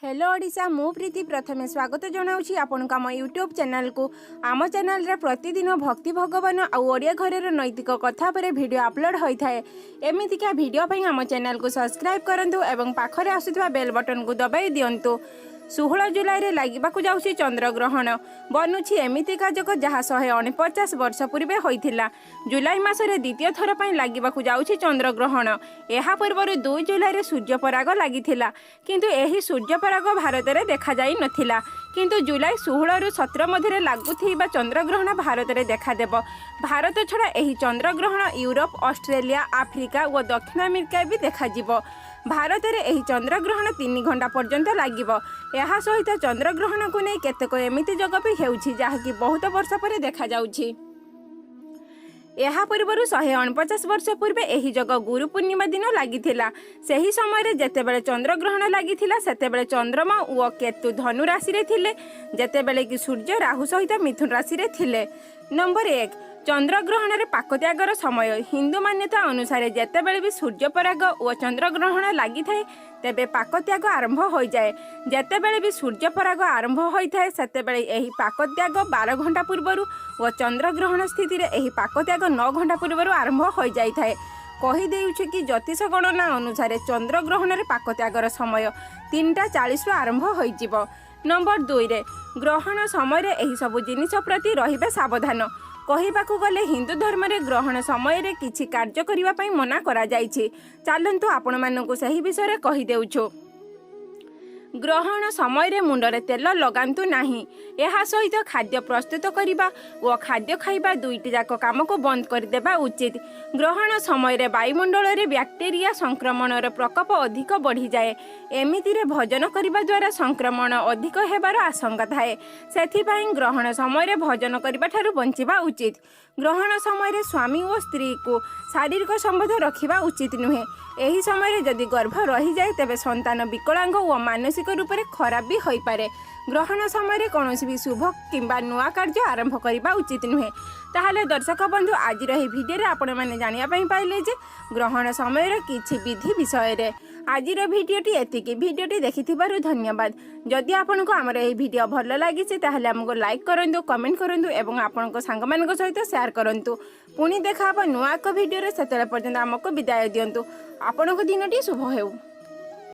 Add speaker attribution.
Speaker 1: Hello Odisha, ମୁଁ ପ୍ରୀତି ପ୍ରଥମେ ସ୍ୱାଗତ ଜଣାଉଛି ଆପଣଙ୍କୁ ଆମ ୟୁଟ୍ୟୁବ୍ ଚ୍ୟାନେଲକୁ। ଆମ ଚ୍ୟାନେଲରେ ପ୍ରତିଦିନ ଭକ୍ତି, ଭଗବାନ ଆଉ ଓଡ଼ିଆ ଘରର ନୈତିକ କଥା ଉପରେ ଭିଡ଼ିଓ ଅପଲୋଡ଼ ହୋଇଥାଏ। ଏମିତିକା ଭିଡ଼ିଓ ପାଇଁ ଆମ ଚ୍ୟାନେଲକୁ ସବସ୍କ୍ରାଇବ୍ କରନ୍ତୁ ଏବଂ ପାଖରେ ଆସୁଥିବା ବେଲ୍ ବଟନକୁ ଦବାଇ ଦିଅନ୍ତୁ। 16 ଜୁଲାଇରେ ଲାଗିବାକୁ ଯାଉଛି ଚନ୍ଦ୍ରଗ୍ରହଣ। ବନୁଛି ଏମିତିକା ଯୋଗ, ଯାହା 149 ବର୍ଷ ପୂର୍ବେ ହୋଇଥିଲା। ଜୁଲାଇ ମାସରେ ଦ୍ୱିତୀୟ ଥର ପାଇଁ ଲାଗିବାକୁ ଯାଉଛି ଚନ୍ଦ୍ରଗ୍ରହଣ। ଏହା ପୂର୍ବରୁ 2 ଜୁଲାଇରେ ସୂର୍ଯ୍ୟପରାଗ ଲାଗିଥିଲା, କିନ୍ତୁ ଏହି ସୂର୍ଯ୍ୟପରାଗ ଭାରତରେ ଦେଖାଯାଇ ନଥିଲା। କିନ୍ତୁ ଜୁଲାଇ 16ରୁ 17 ମଧ୍ୟରେ ଲାଗୁଥିବା ଚନ୍ଦ୍ରଗ୍ରହଣ ଭାରତରେ ଦେଖାଦେବ। ଭାରତ ଛଡ଼ା ଏହି ଚନ୍ଦ୍ରଗ୍ରହଣ ୟୁରୋପ, ଅଷ୍ଟ୍ରେଲିଆ, ଆଫ୍ରିକା ଓ ଦକ୍ଷିଣ ଆମେରିକା ବି ଦେଖାଯିବ। ଭାରତରେ ଏହି ଚନ୍ଦ୍ରଗ୍ରହଣ 3 ଘଣ୍ଟା ପର୍ଯ୍ୟନ୍ତ ଲାଗିବ। ଏହା ସହିତ ଚନ୍ଦ୍ରଗ୍ରହଣକୁ ନେଇ କେତେକ ଏମିତି ଯୋଗ ବି ହେଉଛି, ଯାହାକି ବହୁତ ବର୍ଷ ପରେ ଦେଖାଯାଉଛି। ଏହା ପୂର୍ବରୁ 149 ବର୍ଷ ପୂର୍ବେ ଏହି ଯୋଗ ଗୁରୁ ପୂର୍ଣ୍ଣିମା ଦିନ ଲାଗିଥିଲା। ସେହି ସମୟରେ ଯେତେବେଳେ ଚନ୍ଦ୍ରଗ୍ରହଣ ଲାଗିଥିଲା, ସେତେବେଳେ ଚନ୍ଦ୍ରମା ଓ କେତୁ ଧନୁ ରାଶିରେ ଥିଲେ, ଯେତେବେଳେ କି ସୂର୍ଯ୍ୟ ରାହୁ ସହିତ ମିଥୁନ ରାଶିରେ ଥିଲେ। ନମ୍ବର 1, ଚନ୍ଦ୍ରଗ୍ରହଣରେ ପାକତ୍ୟାଗର ସମୟ। ହିନ୍ଦୁ ମାନ୍ୟତା ଅନୁସାରେ ଯେତେବେଳେ ବି ସୂର୍ଯ୍ୟପରାଗ ଓ ଚନ୍ଦ୍ରଗ୍ରହଣ ଲାଗିଥାଏ, ତେବେ ପାକତ୍ୟାଗ ଆରମ୍ଭ ହୋଇଯାଏ। ଯେତେବେଳେ ବି ସୂର୍ଯ୍ୟପରାଗ ଆରମ୍ଭ ହୋଇଥାଏ, ସେତେବେଳେ ଏହି ପାକତ୍ୟାଗ 12 ଘଣ୍ଟା ପୂର୍ବରୁ ଓ ଚନ୍ଦ୍ରଗ୍ରହଣ ସ୍ଥିତିରେ ଏହି ପାକତ୍ୟାଗ 9 ଘଣ୍ଟା ପୂର୍ବରୁ ଆରମ୍ଭ ହୋଇଯାଇଥାଏ। କହିଦେଉଛୁ କି ଜ୍ୟୋତିଷ ଗଣନା ଅନୁସାରେ ଚନ୍ଦ୍ରଗ୍ରହଣରେ ପାକତ୍ୟାଗର ସମୟ 3ଟା 40ରୁ ଆରମ୍ଭ ହୋଇଯିବ। ନମ୍ବର 2ରେ, ଗ୍ରହଣ ସମୟରେ ଏହିସବୁ ଜିନିଷ ପ୍ରତି ରହିବେ ସାବଧାନ। କହିବାକୁ ଗଲେ ହିନ୍ଦୁ ଧର୍ମରେ ଗ୍ରହଣ ସମୟରେ କିଛି କାର୍ଯ୍ୟ କରିବା ପାଇଁ ମନା କରାଯାଇଛି। ଚାଲନ୍ତୁ, ଆପଣମାନଙ୍କୁ ସେହି ବିଷୟରେ କହିଦେଉଛୁ। ଗ୍ରହଣ ସମୟରେ ମୁଣ୍ଡରେ ତେଲ ଲଗାନ୍ତୁ ନାହିଁ। ଏହା ସହିତ ଖାଦ୍ୟ ପ୍ରସ୍ତୁତ କରିବା ଓ ଖାଦ୍ୟ ଖାଇବା ଦୁଇଟି ଯାକ କାମକୁ ବନ୍ଦ କରିଦେବା ଉଚିତ। ଗ୍ରହଣ ସମୟରେ ବାୟୁମଣ୍ଡଳରେ ବ୍ୟାକ୍ଟେରିଆ ସଂକ୍ରମଣର ପ୍ରକୋପ ଅଧିକ ବଢ଼ିଯାଏ। ଏମିତିରେ ଭୋଜନ କରିବା ଦ୍ୱାରା ସଂକ୍ରମଣ ଅଧିକ ହେବାର ଆଶଙ୍କା ଥାଏ। ସେଥିପାଇଁ ଗ୍ରହଣ ସମୟରେ ଭୋଜନ କରିବା ଠାରୁ ବଞ୍ଚିବା ଉଚିତ। ଗ୍ରହଣ ସମୟରେ ସ୍ୱାମୀ ଓ ସ୍ତ୍ରୀକୁ ଶାରୀରିକ ସମ୍ବନ୍ଧ ରଖିବା ଉଚିତ ନୁହେଁ। ଏହି ସମୟରେ ଯଦି ଗର୍ଭ ରହିଯାଏ, ତେବେ ସନ୍ତାନ ବିକଳାଙ୍ଗ ଓ ମାନସିକ ରୂପରେ ଖରାପ ବି ହୋଇପାରେ। ଗ୍ରହଣ ସମୟରେ କୌଣସି ବି ଶୁଭ କିମ୍ବା ନୂଆ କାର୍ଯ୍ୟ ଆରମ୍ଭ କରିବା ଉଚିତ ନୁହେଁ। ତାହେଲେ ଦର୍ଶକ ବନ୍ଧୁ, ଆଜିର ଏହି ଭିଡ଼ିଓରେ ଆପଣମାନେ ଜାଣିବା ପାଇଁ ପାଇଲେ ଯେ ଗ୍ରହଣ ସମୟର କିଛି ବିଧି ବିଷୟରେ। ଆଜିର ଭିଡ଼ିଓଟି ଏତିକି। ଭିଡ଼ିଓଟି ଦେଖିଥିବାରୁ ଧନ୍ୟବାଦ। ଯଦି ଆପଣଙ୍କୁ ଆମର ଏହି ଭିଡ଼ିଓ ଭଲ ଲାଗିଛି, ତାହେଲେ ଆମକୁ ଲାଇକ୍ କରନ୍ତୁ, କମେଣ୍ଟ କରନ୍ତୁ ଏବଂ ଆପଣଙ୍କ ସାଙ୍ଗମାନଙ୍କ ସହିତ ସେୟାର କରନ୍ତୁ। ପୁଣି ଦେଖା ହେବ ନୂଆ ଏକ ଭିଡ଼ିଓରେ। ସେତେବେଳେ ପର୍ଯ୍ୟନ୍ତ ଆମକୁ ବିଦାୟ ଦିଅନ୍ତୁ। ଆପଣଙ୍କ ଦିନଟି ଶୁଭ ହେଉ।